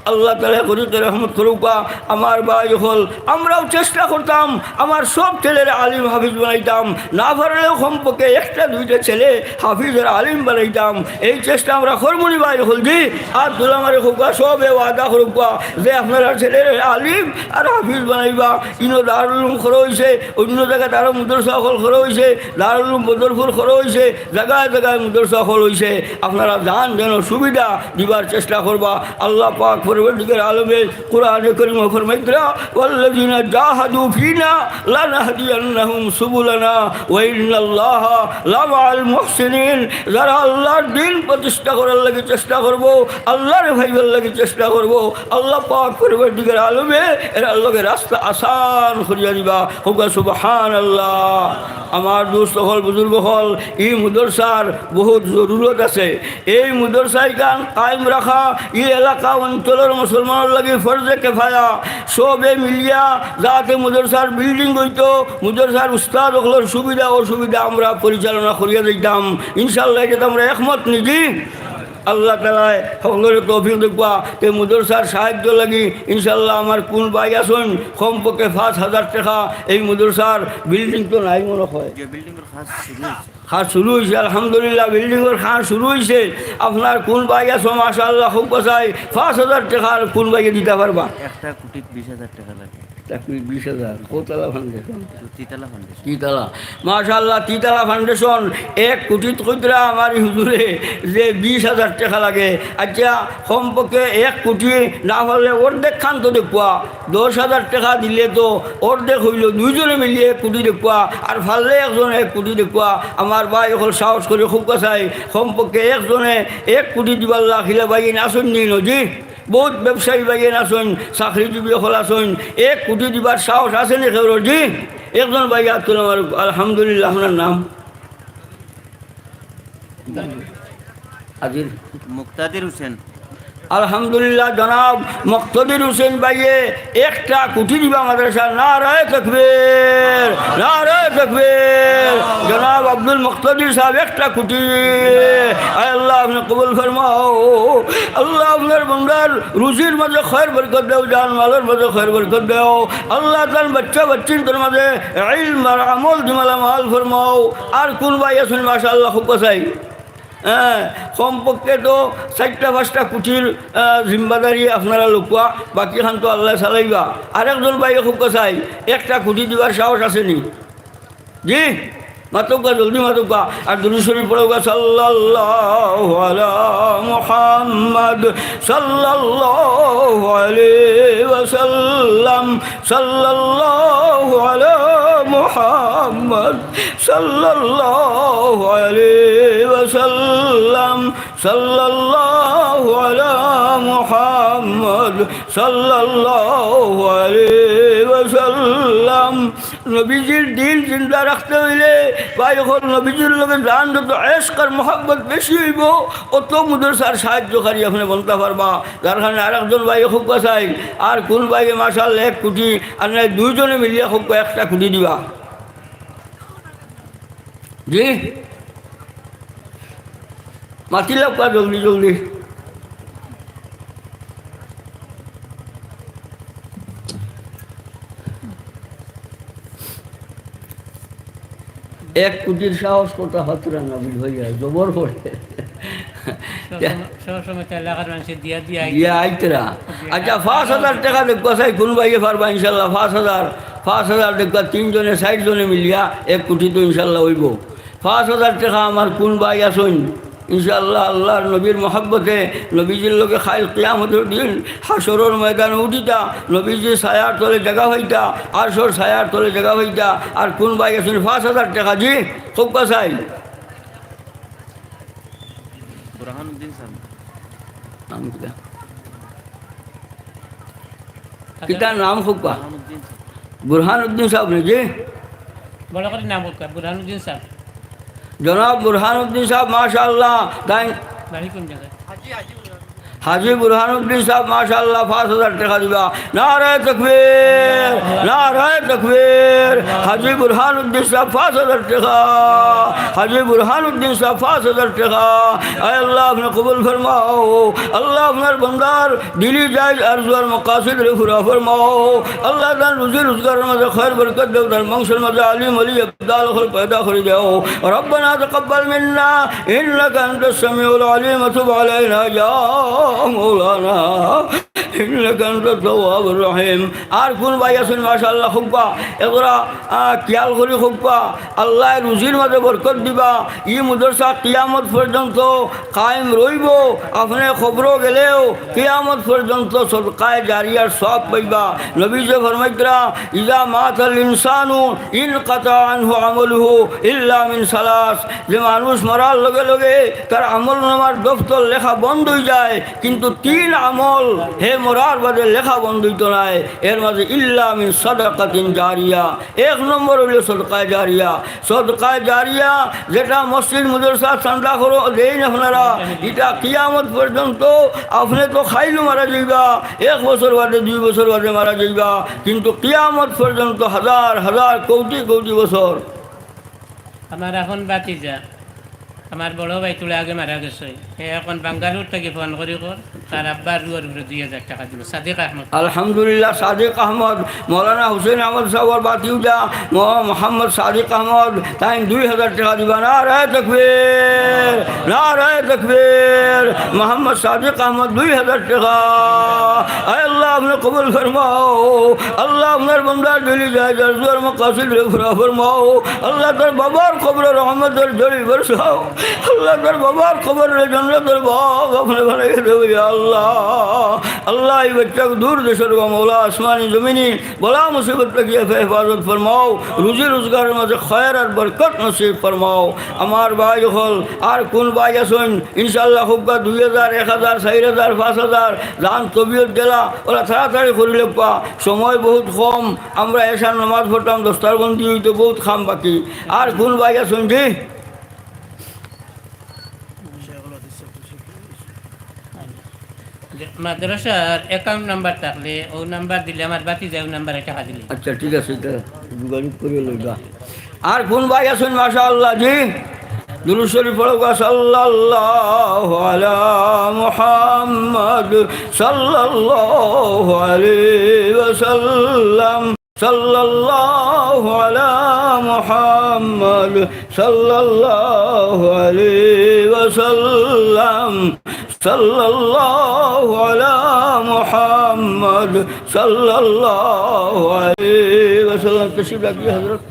আল্লাহ তাআলায় করি রহমত করউক্কা। আমার ভাই অকল, আমরাও চেষ্টা করতাম, আমার সব ছেলেরে আলিম হাফিজ বানাইতাম, না পারলেও কমপক্ষে একটা দুইটা ছেলে হাফিজ আর আলিম বানাইতাম। এই চেষ্টা আমরা করমুনি ভাই অকল, জি? আর দুলামারে কউক্কা, সবে ওয়াদা করউক্কা যে আপনারা ছেলেরে আলিম আর হাফিজ বানাইবা। ইনো দারুল উলুম খড়া অইছে, অইন্য জাগাত আরো মাদ্রাসা অকল খড়া অইছে, দারুল উলুম বদরপুর খড়া অইছে, জাগায় জাগায় মাদ্রাসা অকল অইছে। আপনারা যান যেন সুবিধা দিবার চেষ্টা করবা। আল্লাহ পাক পরওয়ারদিগার আলমে কোরআনে করিমো ফরমাইতরা, "ওয়াল্লাযীনা জাহাদু ফীনা লানাহদিয়ান্নাহুম সুবুলানা ওয়া ইন্নাল্লাহা লামাআল মুহসিনিন।" যারা আল্লাহর দ্বীন প্রতিষ্ঠা করার লাগি চেষ্টা করবো, আল্লাহরে পাইবার লাগি চেষ্টা করবো, আল্লাহ পাক পরওয়ারদিগার আলমে এরার লগে রাস্তা আসান করিয়া দিবা। কউক্কা সুবহানাল্লাহ। আমার দোস্ত অকল, বুজুর্গ অকল, ই মাদ্রাসার বহুত জরুরত আছে। এই মাদ্রাসা ইখান কায়েম রাখা ই এলাকা অঞ্চলর মুসলমানর লাগি ফরজে কেফায়া। সবে মিলিয়া যাতে মাদ্রাসার বিল্ডিং অইতো, মাদ্রাসার উস্তাদ অকলর সুবিধা অসুবিধা আমরা পরিচালনা করিয়া যাইতাম। ইনশাআল্লাহ, ইটাত আমরা একমত নি জি? আল্লাহ তাআলায় হকলরে তৌফিক দেউক্কা। তে মাদ্রাসার সাহায্য লাগি ইনশাআল্লাহ আমার কুন ভাই আছইন, কমপক্ষে পাঁচ হাজার টেকা এই মাদ্রাসার বিল্ডিং তো নাই মনে হয়। যে বিল্ডিংর কাজ শুরু অইছে। কাজ শুরু অইছে, আলহামদুলিল্লাহ, বিল্ডিংর কাজ শুরু অইছে। আপনার কুন ভাই আছো, মাশাআল্লাহ, কউক্কা চাই, পাঁচ হাজার টেকা কুন ভাইয়ে দিতা পারবা? একটা কোটিত বিশ হাজার টেকা লাগে। তা কি বিশ হাজার? কতলা ফাউন্ডেশন? তিতালা ফাউন্ডেশন। তিতালা। মাশাআল্লাহ, তিতালা ফাউন্ডেশন এক কোটিত কইতরা আমার হুজুরে যে বিশ হাজার টেকা লাগে। আচ্ছা, কমপক্ষে এক কোটি না পারলে অর্ধেক খান তো দেউক্কা। দশ হাজার টেকা দিলে তো অর্ধেক অইলো, দুইজনে মিলিয়া এক কোটি দেউক্কা, আর পারলে একজনে এক কোটি দেউক্কা। আমার ভাই অকল সাহস করি কউক্কা চাই, কমপক্ষে একজনে এক কোটি দিবার লাগি ভাই আছইন নি নজি? বহুত ব্যবসায়ী ভাই আছইন, চাকরিজীবী অকল আছইন, এক কোটি দিবার সাহস আছে নি কেউর জি? একজন ভাই আত তুলইন আমার, আলহামদুলিল্লাহ, আপনার নাম? আজির মুক্তাদির হোসেন। আলহামদুলিল্লাহ, জনাব মুক্তাদির হোসেন ভাইয়ে একটা কোটি দিবা মাদ্রাসা। নারায়ে তাকবীর, নারায়ে তাকবীর। জনাব আব্দুল মুক্তাদির সাহেব একটা কোটি। আয় আল্লাহ, আপনে কবুল ফরমাও। আল্লাহ, আপনার বন্দার রুজির মাঝে খয়র বরকত দেও, জান মালর মাঝে খয়র বরকত দেও। আল্লাহ, তান বাচ্চা বাচ্চিন্তর মাঝে ইলম আর আমল দি মালামাল ফরমাও। আর কুন ভাই আছইন, মাশাআল্লাহ, কউক্কা চাই। হ্যাঁ, কমপক্ষে তো চাইরটা পাঁচটা কোটির, আহ, জিম্মাদারি আপনারা লউক্কা, বাকি খান তো আল্লায় চালাইবা। আরেকজন ভাইয়ে কউক্কা চাই, একটা কোটি দিবার সাহস আছে নি? জি, মাতউক্কা, জলদি মাতউক্কা। আর দুরূদ শরীফ পড়উক্কা, সাল্লাল্লাহু আলা মুহাম্মদ, সাল্লাল্লাহু আলাইহি ওয়াসাল্লাম, সাল্লাল্লাহু আলা মুহাম্মদ, সাল্লাল্লাহু আলাইহি ওয়াসাল্লাম, সাল্লাল্লাহু আলা মুহাম্মদ, সাল্লাল্লাহু আলাইহি ওয়াসাল্লাম। নবীজির দিন জিন্দা রাখতে অইলে ভাই অকল নবীজির লগে যান যত ইশক আর মহব্বত বেশি অইবো, অত মাদ্রাসার সাহায্যকারী আপনে বনতা পারবা। যার কারণে আরেকজন ভাইয়ে কউক্কা চাই, আর কুন ভাইয়ে মাশাআল্লাহ এক কোটি, আর নায় দুইজনে মিলিয়া কউক্কা একটা কোটি দিবা। জি? মাতিলাউক্কা জলদি জলদি। এক কোটির সাহস কথা হতরা না বুঝ হইয়া জবর পড়ে। সবসময়, সবসময় তো এলাকার মানুষে দিয়া দিয়া আইতে। দিয়া আইতরা। দিয়া আচ্ছা, আইতে। পাঁচ হাজার টেকা দেউক্কা চাই, কুন ভাইয়ে পারবা ইনশাআল্লাহ? পাঁচ হাজার, পাঁচ হাজার দেউক্কা, তিনজনে, চাইরজনে মিলিয়া এক কোটি তো ইনশাআল্লাহ অইবো। পাঁচ হাজার টেকা আমার কুন ভাই আছইন? ইনশাআল্লাহ, আল্লাহর নবীর মহব্বতে, নবীজির লগে কাইল কিয়ামতর দিন হাশরর ময়দানো উঠিতা, নবীজির ছায়ার তলে জাগা পাইতা, আরশর ছায়ার তলে জাগা পাইতা। আর কুন ভাই আছইন পাঁচ হাজার টেকা জি? কউক্কা চাই। বুরহানুদ্দিন সাহেব। নাম কিতা? কিতা নাম কউক্কা? বুরহানুদ্দিন সাহেব। বুরহানুদ্দিন সাহেব নি জি? বড় করি নাম কউক্কা, বুরহানুদ্দিন সাহেব। জনাব বুরহানুদ্দিন সাব, মাশাআল্লাহ, তাইন বাড়ি কোন জাগাত? হাজি বুরহানুদ্দিন সাব, মাশাআল্লাহ, পাঁচ হাজার টেকা দিবা। নারায়ে তাকবীর, নারায়ে তাকবীর। হাজি বুরহানুদ্দিন সাব, পাঁচ হাজার টেকা। হাজি বুরহানুদ্দিন সাব, পাঁচ হাজার টেকা। আয় আল্লাহ, আপনে কবুল ফরমাও। আল্লাহ, আপনার বন্দার দিলি জায়েজ আরজু আর মাকাসিদরে পুরা ফরমাও। আল্লাহ, তান রুজি রোজগারর মাঝে খয়র বরকত দেও, তান বংশর মাঝে আলিম ওলি আবদাল অকল পয়দা করি দেও। ربنا تقبل منا إنك أنت السميع العليم وتب علينا يا مولانا إنك أنت التواب الرحيم। আর কোন ভাই আছইন, মাশাআল্লাহ, কউক্কা, এগুলা, আহ, খিয়াল করি কউক্কা। আল্লায় রুজির মাঝে বরকত দিবা। ই মাদ্রাসা কিয়ামত পর্যন্ত কায়েম রইবো। আপনে কবরো গেলেও কিয়ামত পর্যন্ত সদকায়ে জারিয়ার সওয়াব পাইবা। নবীজিয়ে ফরমাইতরা, إذا مات الإنسان انقطع عنه عمله إلا من ثلاث। যে মানুষ মরার লগে লগে তার আমলনামার দফতর লেখা বন্ধ অইযায়, কিন্তু তিন আমল হে মরার বাদে লেখা বন্ধ অইতো নায়। এর মাঝে إلا من صدقة جارية, এক নম্বর অইলো সদকায়ে জারিয়া। সদকায়ে জারিয়া যেটা মসজিদ মাদ্রাসা চান্দা করো দেইন আপনারা, ইটা কিয়ামত পর্যন্ত আপনে তো খাইলু মারা যাইবা, এক বছর বাদে, দুই বছর বাদে মারা যাইবা, কিন্তু কিয়ামত পর্যন্ত হাজার হাজার কোটি কোটি বছর। আমার এখন ভাতিজা, আমার বড় ভাই তুলে আগে মারা গেছে, হে এখন বাঙ্গালোর থাকি ফোন করি কর, তার আব্বার রুহর উপরে দুই হাজার টেকা দিবো। সাদিক আহমদ। আলহামদুলিল্লাহ, সাদিক আহমদ, মৌলানা হুসেন আহমদ সাবর ভাতিজা, মো-, মোহাম্মদ সাদিক আহমদ, তাইন দুই হাজার টেকা দিবা। নারায়ে তাকবীর, নারায়ে তাকবীর। মোহাম্মদ সাদিক আহমদ, দুই হাজার টেকা। আয় আল্লাহ, আপনে কবুল ফরমাও। আল্লাহ, আপনার বন্দার দিলি জায়েজ আরজু আর মাকাসিদরে পুরা ফরমাও। আল্লাহ, তার বাবার কবরো রহমতের ঝড়ি বরসাও। আল্লাহ, তার বাবার কবররে জান্নাতের বাগ আপনে বানাইয়া দেও, ইয়া আল্লাহ। আল্লাহ, ই বাচ্চারে দূর দেশর গো মৌলা, আসমানি জমিনি বালা মুসিবত থাকি আপনে হেফাজত ফরমাও, রুজি রোজগারর মাঝে খয়র আর বরকত নসিব ফরমাও। আমার ভাই অকল, আর কোন ভাই আছইন, ইনশাআল্লাহ, কউক্কা দুই হাজার, এক হাজার, চাইর হাজার, পাঁচ হাজার, যান তবিয়ত দিলা, অউলা তাড়াতাড়ি করি লউক্কা, সময় বহুত কম, আমরা এশার নামাজ পড়তাম, দস্তারবন্দি অইতো, বহুত কাম বাকি। আর কোন ভাই আছইন জি? যে মাদ্রাসার অ্যাকাউন্ট নাম্বার থাকলে, অউ নাম্বার দিলে আমার ভাতিজায় অউ নাম্বারে টেকা দিলে। আচ্ছা, ঠিক আছে, ইটা যোগাযোগ করি লইবা। আর কোন ভাই আছইন, মাশাআল্লাহ, জি? দুরূদ শরীফ পড়ো গো, সাল্লাল্লাহু আলা মুহাম্মদ, সাল্লাল্লাহু আলাইহি ওয়াসাল্লাম। সাল্লাল্লাহু আলা মুহাম্মদ, সাল্লাল্লাহু আলাইহি ওয়াসাল্লাম, সাল্লাল্লাহু আলা মুহাম্মদ, সাল্লাল্লাহু আলাইহি ওয়াসাল্লাম। তশরিফ রাখবি হযরত।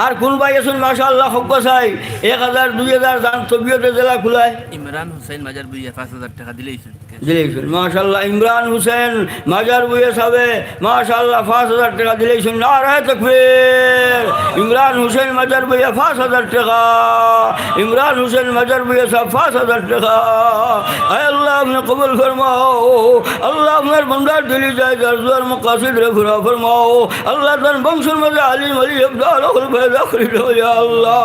আর কোন ভাই আছইন, মাশাআল্লাহ, কউক্কা চাই, এক হাজার, দুই হাজার, যান তবিয়তে দিলা কুলায়। ইমরান হুসেন মাজার ভুইয়া পাঁচ হাজার টেকা দিলাইছইন। দিলাইছইন, মাশাআল্লাহ। ইমরান হুসেন মাজার ভুইয়া সাবে, মাশাআল্লাহ, পাঁচ হাজার টেকা দিলাইছইন। নারায়ে তাকবীর। ইমরান হুসেন মাজার ভুইয়া পাঁচ হাজার টেকা। ইমরান হুসেন মাজার ভুইয়া সাব পাঁচ হাজার টেকা। আয় আল্লাহ, আপনে কবুল ফরমাও। আল্লাহ, আপনার বন্দার দিলি জায়েজ আরজু আর মাকাসিদরে পুরা ফরমাও। আল্লাহ, তান বংশর মাঝে আলিম ওলি আবদাল অকল পয়দা করি দেও, ইয়া আল্লাহ।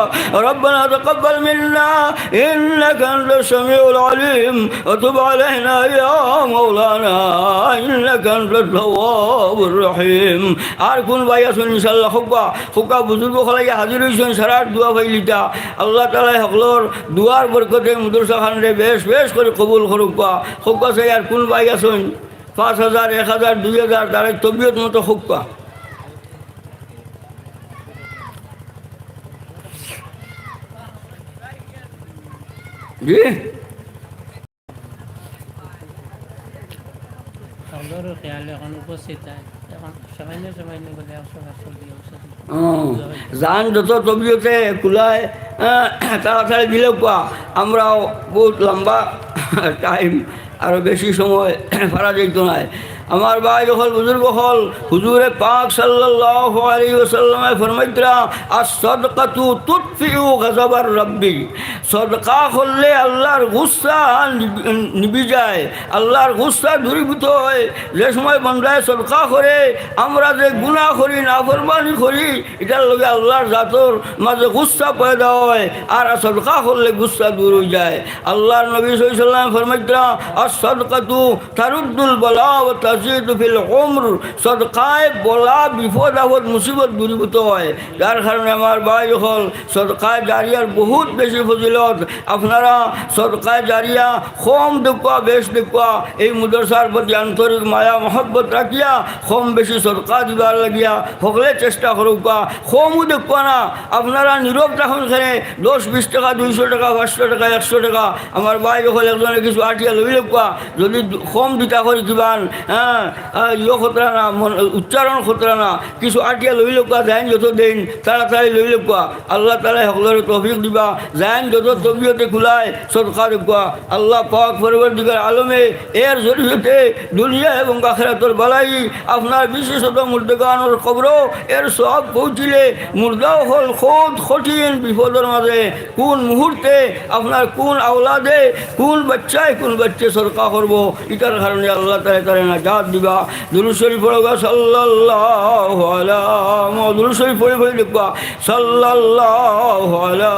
ربنا تقبل منا إنك أنت السميع العليم وتب علينا يا مولانا إنك أنت التواب الرحيم। আর কোন ভাই আছইন, ইনশাআল্লাহ, কউক্কা, কউক্কা, বুজুর্গ অকল আইয়া হাজির অইছইন, সারার দোয়া পাইলিতা। আল্লাহ তাআলায় হকলর দোয়ার বরকতে মাদ্রাসাখানরে বেশ, বেশ করি কবুল করউক্কা। কউক্কা চাই আর কোন ভাই আছইন, পাঁচ হাজার, এক হাজার, দুই হাজার, যার তবিয়ত মতো কউক্কা। জি? হকলর খেয়ালে এখন উপস্থিত নাই। এখন সামান্য সামান্য করে একশো পাঁচশো দিয়ে অইছে। হুম, যান যত তবিয়তে কুলায়, আহ, তাড়াতাড়ি দিলাউক্কা। আমরাও বহুত লম্বা টাইম, আরো বেশি সময় পারা যাইতো নায়। আমার ভাই অকল, বুজুর্গ অকল, হুজুরে পাক সাল্লাল্লাহু আলাইহি ওয়াসাল্লামে ফরমাইতরা, الصدقة تطفئ غضب الرب। সদকা করলে আল্লাহর গুসা নিবি-, নিবি যায়, আল্লাহর গুসা দূরীভূত হয়। যে সময় বান্দায় সদকা করে, আমরা যে গুনাহ করি, নাফরমানি করি, ইটার লগে আল্লাহর জাতর মাঝে গুসা পয়দা হয়, আর সদকা করলে গুসা দূর অই যায়। আল্লাহর নবী সাল্লাল্লাহু আলাইহি ওয়াসাল্লাম ফরমাইতরা, "আস-সাদকাতু তারুদ্দুল বালা ওয়া তাজিদু ফিল উমর।" সদকায় বলা, বিপদ আপদ, মুসিবত দূরীভূত হয়। যার কারণে আমার ভাই অকল, সদকায় জারিয়ার বহুত বেশি ফজিলত। আপনারা সদকায় জারিয়া কম দেউক্কা, বেশ দেউক্কা, এই মাদ্রাসার প্রতি আন্তরিক মায়া মহব্বত রাখিয়া কম বেশি সদকা দিবার লাগিয়া হকলে চেষ্টা করউক্কা। কমও দেউক্কা না, আপনারা নীরব থাকইন কেনে, দশ, বিশ টেকা, দুইশো টেকা, পাঁচশো টেকা, একশো টেকা, আমার ভাই অকল একজনে কিছু আটিয়া লইলউক্কা। যদি কম দিতা করি কিবান, হ্যাঁ, আহ, ইয়ো খতরা না, মন-, উচ্চারণ খতরা না, কিছু আটিয়া লইলউক্কা, যাইন যত দেইন, তাড়াতাড়ি লইলউক্কা। আল্লাহ তাআলায় হকলরে তৌফিক দিবা, যাইন যত তবিয়তে কুলায় সদকা দেউক্কা। আল্লাহ পাক পরওয়ারদিগার আলমে এর জরিয়তে দুনিয়া এবং আখিরাতর বালাই, আপনার বিশেষত মুর্দেগানর কবরো এর সওয়াব পৌঁছিলে, মুর্দা অকল কত কঠিন বিপদর মাঝে, কোন মুহূর্তে আপনার কোন আওলাদে, কোন বাচ্চায়, কোন বাচ্চায় সদকা করবো, ইটার কারণে আল্লাহ তাআলায় তারে নাজাত দিবা। দুরূদ শরীফ পড়উক্কা, সাল্লাল্লাহু আলা মুহা-, দুরূদ শরীফ পড়ি পড়ি দেউক্কা, সাল্লাল্লাহু আলা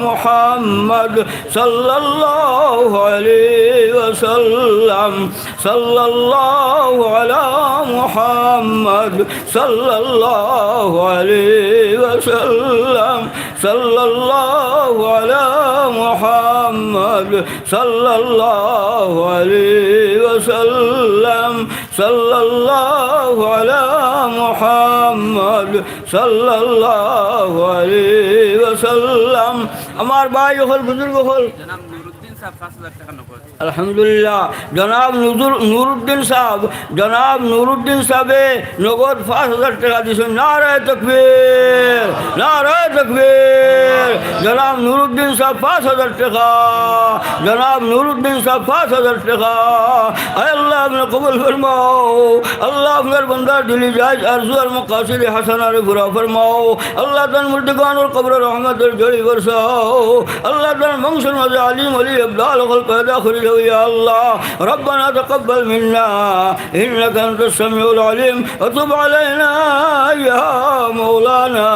মুহাম্মদ, সাল্লাল্লাহু আলাইহি ওয়াসাল্লাম, সাল্লাল্লাহু আলা মুহাম্মদ, সাল্লাল্লাহু আলাইহি ওয়াসাল্লাম, সাল্লাল্লাহু আলা মুহাম্মদ, সাল্লাল্লাহু আলাইহি ওয়াসাল্লাম, সাল্লাল্লাহু আলা মুহাম্মদ, সাল্লাল্লাহু আলাইহি ওয়াসাল্লাম। আমার ভাই অকল, বুজুর্গ অকল, জনাব নুরুদ্দিন সাহেব পাঁচ হাজার টেকা নগদ। আলহামদুলিল্লাহ, জনাব নুজুর-, নুরুদ্দিন সাহেব, জনাব নুরুদ্দিন সাহেবে নগদ পাঁচ হাজার টেকা দিছইন। নারায়ে তাকবীর, নারায়ে তাকবীর। জনাব নুরুদ্দিন সাহেব পাঁচ হাজার টেকা, জনাব নুরুদ্দিন সাহেব পাঁচ হাজার টেকা। আয় আল্লাহ, আপনে কবুল ফরমাও। আল্লাহ, আপনার বান্দার দিলি জায়েজ আরজু আর মাকাসিদে হাসানারে পুরা ফরমাও। আল্লাহ, তান মুর্দেগানর কবরো রহমতর ঝড়ি বরসাও। আল্লাহ, তান বংশর মাঝে আলিম, ওলি, আবদাল অকল পয়দা করি দেও, ইয়া আল্লাহ। ربنا تقبل منا إنك أنت السميع العليم وتب علينا يا مولانا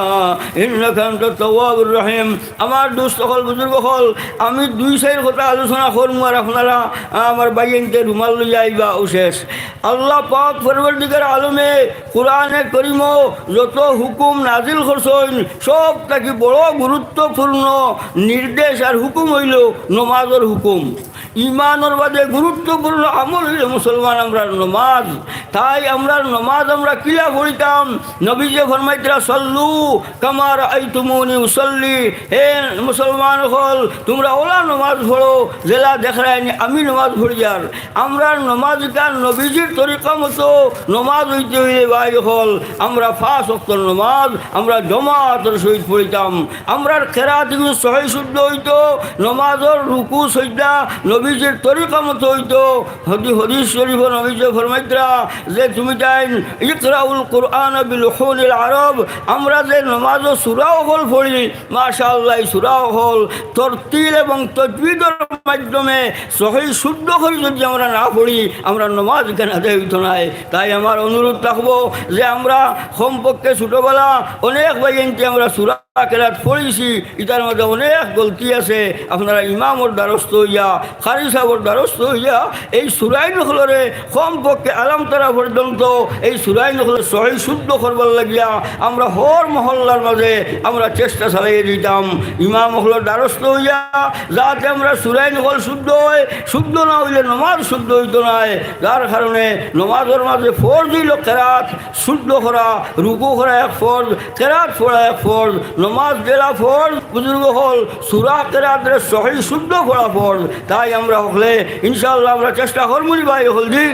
إنك أنت التواب الرحيم। আমার দোস্ত অকল, বুজুর্গ অকল, আমি দুই চাইর কথা আলোচনা করমু, আর আপনারা আমার ভাইয়াইন্তে রুমাল লইয়া আইবা, অউ শেষ। আল্লাহ পাক পরওয়ারদিগার আলমে কোরআনে করিমো যত হুকুম নাজিল করছইন, সব থাকি বড় গুরুত্বপূর্ণ নির্দেশ আর হুকুম অইলো নমাজর হুকুম। ইমানর বাদে গুরুত্বপূর্ণ আমল অইলো মুসলমান আমরার নমাজ। তাই আমরার নমাজ আমরা কিলা পড়িতাম? নবীজি ফরমাইতরা, "সল্লু কামা রাআইতুমুনি উসল্লি।" হে মুসলমান অকল, তুমরা অলা নমাজ পড়ো যেলা দেখরায়নি আমি নমাজ পড়িয়ার। আমরার নমাজ ইখান নবীজির তরিকা মতো নমাজ অইতে অইলে ভাই অকল, আমরা পাঁচ ওয়াক্তর নমাজ আমরা জমাতর সহিত পড়িতাম। আমরার কেরাত ইগুন সহি শুদ্ধ অইতো, নমাজর রুকু সইজদা নবীজির তরিকা মতো অইতো। হদি-, হদিস শরীফো নবীজি ফরমাইতরা যে তুমি তাইন ইকরাউল কুরআন বিলুহুনিল আরব, আমরা যে নমাজো সূরা অকল পড়ি, মাশাআল্লাহ, এই সূরা অকল তরতিল এবং তজবিদর মাধ্যমে সহি শুদ্ধ করি যদি আমরা না পড়ি, আমরার নমাজ ইখান আদায় অইতো নায়। তাই আমার অনুরোধ থাকবো যে আমরা কমপক্ষে ছোটবেলা অনেক ভাইয়াইন্তে আমরা সূরা কেরাত পড়ছি, ইটার মাঝে অনেক গলতি আছে। আপনারা ইমামর দ্বারস্থ অইয়া, কারি সাবর দ্বারস্থ অইয়া এই সূরাইন অকলরে কমপক্ষে আলাম তারা পর্যন্ত এই সূরাইন অকলরে সহি শুদ্ধ করবার লাগিয়া আমরা হর মহল্লার মাঝে আমরা চেষ্টা চালাইয়া দিতাম। ইমাম অকলর দ্বারস্থ অইয়া যাতে আমরার সূরাইন অকল শুদ্ধ হয়, শুদ্ধ না অইলে নমাজ শুদ্ধ অইতো নায়। যার কারণে নমাজর মাঝে ফরজ অইলো কেরাত শুদ্ধ করা, রুকু করা এক ফরজ, কেরাত পড়া এক ফরজ, নমাজ যেলা ফরজ, বুজুর্গ অকল, সূরা কেরাতরে সহি শুদ্ধ পড়া ফরজ। তাই আমরা হকলে ইনশাআল্লাহ আমরা চেষ্টা করমুনি ভাই অকল জি।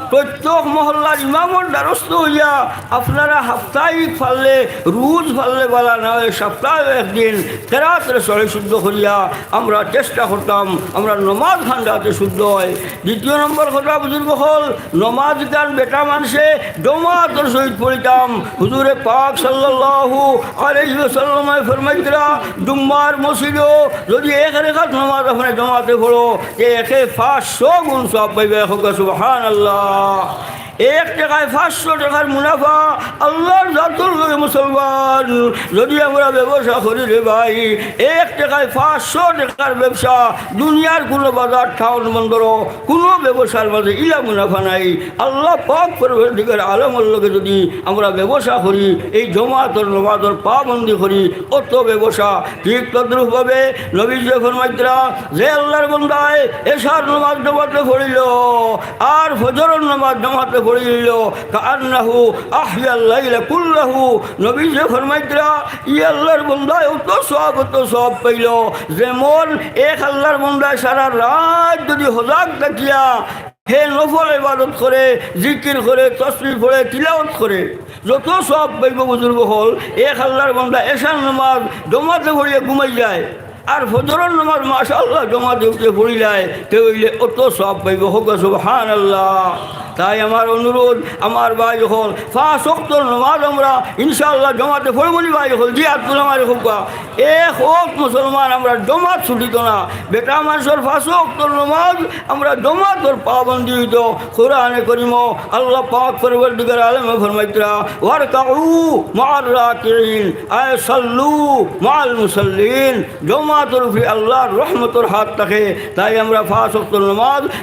প্রত্যেক মহল্লার ইমামর দ্বারস্থ অইয়া আপনারা সাপ্তাহিক পারলে, রোজ পারলে বালা, না অইলে সপ্তাহে একদিন কেরাতরে সহি শুদ্ধ করিয়া আমরা চেষ্টা করতাম আমরা নমাজ খান্ডাতে শুদ্ধ অয়। দ্বিতীয় নম্বর কথা, বুজুর্গ অকল, নমাজ কান বেটা মানষে জমাতর সহিত পড়িতাম। হুজুরে পাক সাল্লাল্লাহু আলাইহি ওয়াসাল্লামে ফরমাইতরা, জুম্মার মসজিদো যদি এক রেকাত নমাজ আপনে জমাতে পড়ো, তে একে পাঁচশো গুণ সওয়াব পাইবা। কউক্কা সুবহানাল্লাহ। এক টেকায় পাঁচশো টেকার মুনাফা আল্লার জাতর লগে। মুসলমান, যদি আমরা ব্যবসা করি রে ভাই, এক টেকায় পাঁচশো টেকার ব্যবসা, দুনিয়ার কুনু বাজার, টাউন, বন্দরো কুনু ব্যবসার মাঝে ইলা মুনাফা নাই। আল্লা পাক পরওয়ারদিগার আলমর লগে যদি আমরা ব্যবসা করি, এই জমাতর নমাজর পাবন্দি করি, অত ব্যবসা। ঠিক তদ্রূপ ভাবে নবীজিয়ে ফরমাইতরা, যে আল্লার বন্দায় এশার নমাজ জমাতে পড়িল আর ফজরর নমাজ জমাতে পড়িল, কাআন্নাহু আহইয়াল লাইলা কুল্লাহু। নবীজিয়ে ফরমাইতরা, ই আল্লার বন্দায় অত সওয়াব, অত সওয়াব পাইল, যেমন এক আল্লার বন্দায় সারা রাইত যদি হজাগ থাকিয়া হে নফল ইবাদত করে, জিকির করে, তসবিহ পড়ে, তিলাওয়াত করে, যত সওয়াব পাইব বুজুর্গ অকল। এক আল্লার বন্দা এশার নমাজ জমাতে পড়িয়া ঘুমাই যায়, আর ফজরর নমাজ মাশাআল্লাহ জমাতে উঠিয়া পড়িলায়, তে অইলে অত সওয়াব পাইব। কউক্কা সুবহানাল্লাহ। তাই আমার অনুরোধ, আমার ভাই অকল, পাঁচ ওয়াক্তর নমাজ আমরা ইনশাআল্লাহ জমাতে পড়মুনি ভাই অকল। জি, আব্দুল আমার কউক্কা। এক ওয়াক্ত মুসলমান আমরা জমাত ছুটিত না। বেটা মানষর পাঁচ ওয়াক্তর নমাজ আমরা জমাতর পাবন্দি অইতো। কোরআনে করিমো আল্লা পাক পরওয়ারদিগার আলমে ফরমাইতরা, "ওয়ারকাউ মা'আর রাকিঈন", আয় সাল্লু মা'আল মুসাল্লিন। জমাতর উপরে আল্লার রহমতর হাত থাকে। তাই আমরা পাঁচ ওয়াক্তর নমাজ